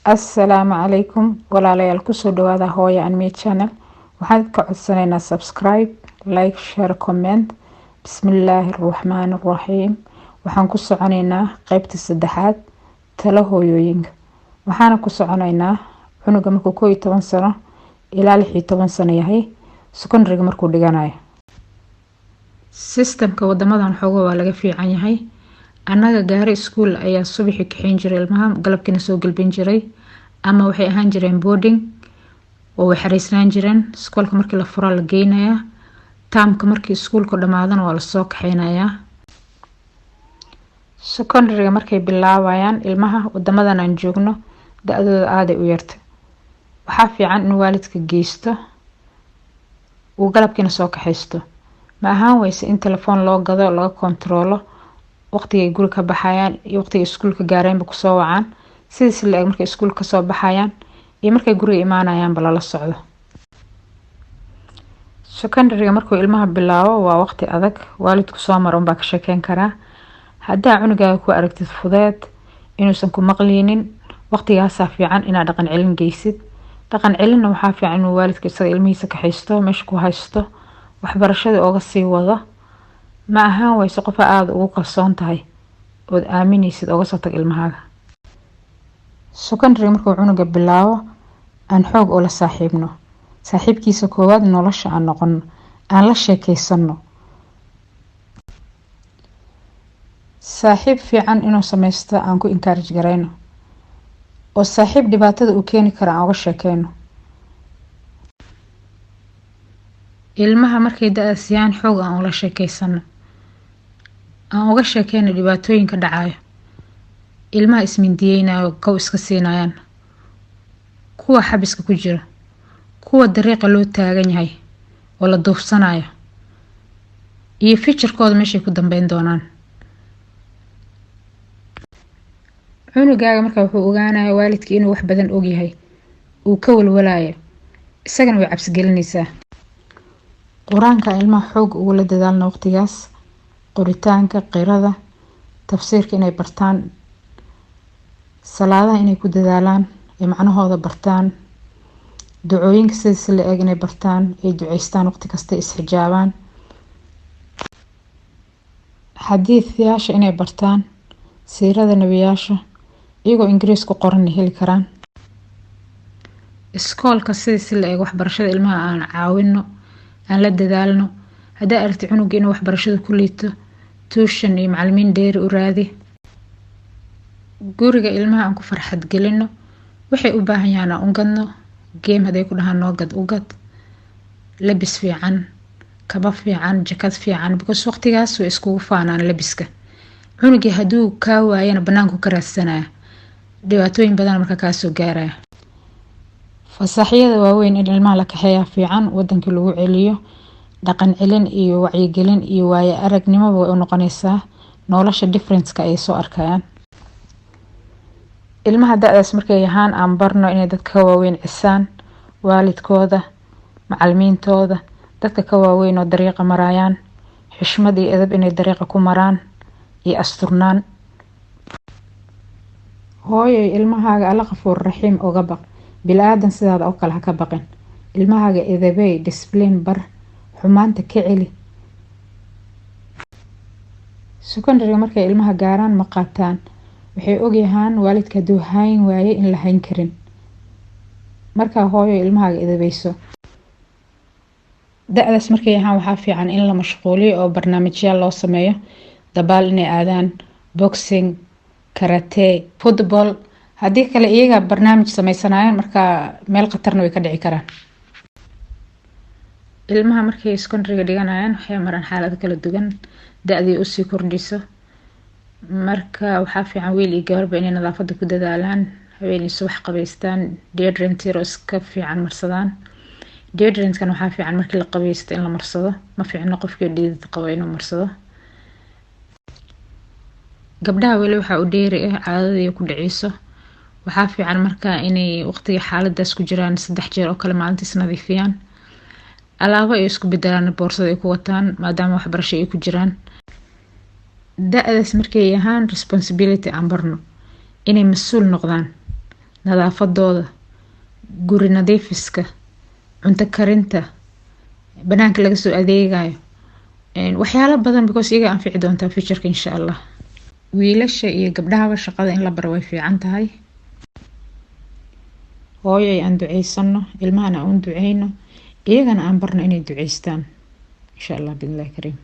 Assalaamu calaykum walaalayaal, kusoo dhawaada Hooya and Me channel. Waxaan ka codsanaynaa subscribe, like, share, comment. Bismillaahi araxmaani araxiim. Waxaan ku soconaynaa qeybta saddexaad, talo hooyooyinka. Waxaana ku soconaynaa cunuga markuu 11 sano ilaa 16 sano yahay, secondaryga markuu dhiganayo. Systemka wadamadan xooga waa laga fiican yahay. Annaga gaari iskuul ayaa subaxii kaxeyn jiray ilmaha, galabkiina soo gelbin jiray, ama waxay ahaan jireen boarding oo way xariisnaan jireen. Iskoolka markii la furaa la geynayaa, termka markii iskuulka dhamaadana waa lasoo kaxeynayaa. Secondaryga markay bilaabayaan ilmaha wadamadan aan joogno, da-dooda aaday u yartay. Waxaa fiican in waalidka geysto, uu galabkiina soo kaxaysto. Ma ahaan weyse in telefoon loo gado, laga kontaroolo waqtigay guri ka baxayaan iyo waqtigay iskuulka gaareenba kusoo wacaan. Sidiis la eg markay iskuulka kasoo baxayaan iyo markay guriga imaanayaanba lala socdo. Secondaryga markuu ilmaha bilaabo waa waqti adag, waalidku soo mara unbaa ka sheekeyn karaa. Haddaa cunugaaga ku aragtid fudeed, inuusan ku maqleynin, waqtigaasaa fiican inaad dhaqan celin geysid. Dhaqan celinna waxaa fiican inuu waalidka isaga ilmihiisa kaxaysto, meesha ku haysto, waxbarashadii ooga sii wado. Ma ahaan weyse, qofa aada ugu kalsoon tahay ood aamineysid oga soo tag ilmahaaga. Secondary markuu cunuga bilaabo, aan xoog ula saaxiibno, saaxiibkiisa koowaad nolosha aan noqono, aan la sheekeysano. Saaxiib fiican inuu sameysto aan ku encourage gareyno, oo saaxiib dhibaatada uu keeni karo aan uga sheekeyno. Ilmaha markay da-da siiyaan, xoog aan ula sheekeysano, aan uga sheekeyno dhibaatooyinka dhacayo, ilmaha ismindiyeynayo, kow iska siinayaan, kuwa xabiska ku jira, kuwa dariiqa loo taagan yahay oo la duufsanayo, iyo futurekooda meeshay ku dambeyn doonaan. Cunugaaga marka wuxuu ogaanaya waalidka inuu wax badan ogyahay, uu ka walwalayo, isagana way cabsigelinaysaa. Qur-aanka ilmaha xoog ugula dadaalna waqtigaas, qoritaanka, qirada, tafsiirka inay bartaan, salaadaha inay ku dadaalaan, ay macnahooda bartaan, ducooyinka sidiis la eg inay bartaan, ay duceystaan waqti kasta, isxijaabaan, xadiidyaasha inay bartaan, siirada nebiyaasha iyagoo Ingiriis ku qoran heli karaan. Iskoolka sidiis la eg waxbarashada ilmaha aan caawino, aan la dadaalno. Haddaa aragti cunuga inuu waxbarashada ku liito, tuition iyo macalimiin dheeri u raadi. Guriga ilmaha aan ku farxad gelino, waxay u baahan yahaan aan u gadno. Game hadday ku dhahaan noo gad, u gad. Labis fiican, kaba fiican, jakad fiican, because waqtigaas way iskugu faanaan labiska. Cunugii hadduu kaa waayana banaanku ka raadsanaya, dhibaatooyin badan marka kaasoo gaaraya. Fasaxyada waaweyn in ilmaha la kaxeeyaa fiican, wadankii lagu celiyo. Dhaqan celin iyo wacyigelin iyo waayo aragnimoba way u noqonaysaa, nolosha differenceka ay soo arkayaan. Ilmaha da-daas markay yahaan, aan barno inay dadka ka waaweyn cisaan, waalidkooda, macalimiintooda, dadka ka waaweyn oo dariiqa marayaan, xishmad iyo edab inay dariiqa ku maraan iyo asturnaan. Hooyoy, ilmahaaga Alla Qafuur Raxiim uga baq, bil-aadan sidaada oo kale ha ka baqin. Ilmahaaga edabey, discipline bar, xumaanta ka celi. Secondaryga markay ilmaha gaaraan ma qaataan. Waxay ogyahaan waalidka hadduu hayn waaye in la hayn karin. Markaa hooyo, ilmahaaga edabeyso. Da-daas markay yahaan waxaa fiican in la mashquuliyo oo barnaamijyaal loo sameeyo: dabaal inay aadaan, boxing, karate, football. Haddii kale iyaga barnaamij sameysanayaan, markaa meel khatarna way ka dhici karaan. Ilmaha markay secondaryga dhiganayaan waxay maraan xaalado kala duwan, da-dii usii kordhiso. Marka waxaa fiican wiil iyo gabarba inay nadaafada ku dadaalaan, habeen subax qabaystaan, deodorant yar oo iska fiican marsadaan. Deodorantkan waxaa fiican markii la qabaysto in la marsado, ma fiicno qofkii dhidid qabo inuu marsado. Gabdhaha weli waxaa u dheeri ah caadadii ku dhaceyso. Waxaa fiican marka inay waqtiga xaaladaas ku jiraan 3 jeer oo kale maalintiis nadiifiyaan, alaabo ay isku bedelaan, boorsada ay ku wataan, maadaama waxbarasho ay ku jiraan. Da-daas markay yahaan, responsibility aan barno, inay mas-uul noqdaan. Nadaafadooda, guri nadiifiska, cunto karinta, banaanka laga soo adeegayo, waxyaalo badan, because iyaga anfici doontaa futureka, insha Allah. Wiilasha iyo gabdhahaba shaqada in la baro way fiican tahay. Hooyoy, aan duceysano, ilmahana aan duceyno, iyagana aan barno inay duceystaan, insha Allah, biidnillahi kariim.